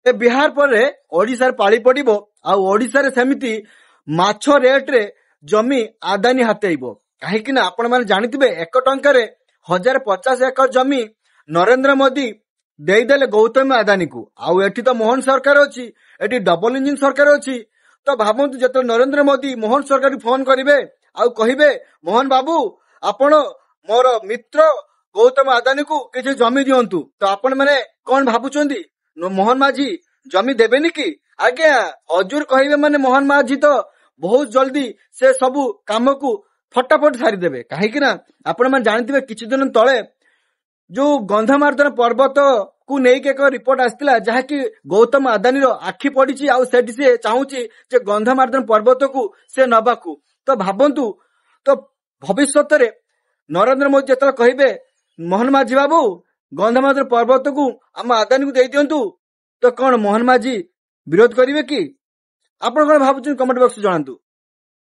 ଏ ବିହାର ପରେ ଓଡ଼ିଶାରେ ପାଳି ପଡ଼ିବ, ଆଉ ଓଡ଼ିଶାରେ ସେମିତି ମାଛ ରେଟରେ ଜମି ଆଦାନୀ ହାତେଇବ। କାହିଁକି ନା ଆପଣମାନେ ଜାଣିଥିବେ, 1 ଟଙ୍କାରେ 1050 ଏକର ଜମି ନରେନ୍ଦ୍ର ମୋଦି ଦେଇଦେଲେ ଗୌତମ ଆଦାନୀକୁ। ଆଉ ଏଠି ତ ମୋହନ ସରକାର ଅଛି, ଏଠି ଡବଲ ଇଞ୍ଜିନ ସରକାର ଅଛି। ତ ଭାବନ୍ତୁ, ଯେତେବେଳେ ନରେନ୍ଦ୍ର ମୋଦି ମୋହନ ସରକାରକୁ ଫୋନ କରିବେ ଆଉ କହିବେ, ମୋହନ ବାବୁ, ଆପଣ ମୋର ମିତ୍ର ଗୌତମ ଆଦାନୀକୁ କିଛି ଜମି ଦିଅନ୍ତୁ, ତ ଆପଣ ମାନେ କଣ ଭାବୁଛନ୍ତି? ମୋହନ ମାଝୀ ଜମି ଦେବେନି କି? ଆଜ୍ଞା, ହଜୁର କହିବେ ମାନେ ମୋହନ ମାଝୀ ତ ବହୁତ ଜଲଦି ସେ ସବୁ କାମକୁ ଫଟାଫଟ ସାରିଦେବେ। କାହିଁକି ନା ଆପଣ ମାନେ ଜାଣିଥିବେ, କିଛି ଦିନ ତଳେ ଯୋଉ ଗନ୍ଧମାର୍ଦ୍ଦନ ପର୍ବତକୁ ନେଇକି ଏକ ରିପୋର୍ଟ ଆସିଥିଲା, ଯାହାକି ଗୌତମ ଆଦାନୀର ଆଖି ପଡିଛି, ଆଉ ସେଠି ସେ ଚାହୁଁଛି ଯେ ଗନ୍ଧମାର୍ଦ୍ଦନ ପର୍ବତକୁ ସେ ନବାକୁ। ତ ଭାବନ୍ତୁ, ତ ଭବିଷ୍ୟତରେ ନରେନ୍ଦ୍ର ମୋଦି ଯେତେବେଳେ କହିବେ, ମୋହନ ମାଝୀ ବାବୁ, ଗନ୍ଧମାର୍ଦ୍ଦନ ପର୍ବତକୁ ଆମ ଆଦାନୀକୁ ଦେଇ ଦିଅନ୍ତୁ, ତ କଣ ମୋହନ ମାଝୀ ବିରୋଧ କରିବେ କି? ଆପଣ କଣ ଭାବୁଛନ୍ତି, କମେଣ୍ଟ ବକ୍ସ ଜଣାନ୍ତୁ।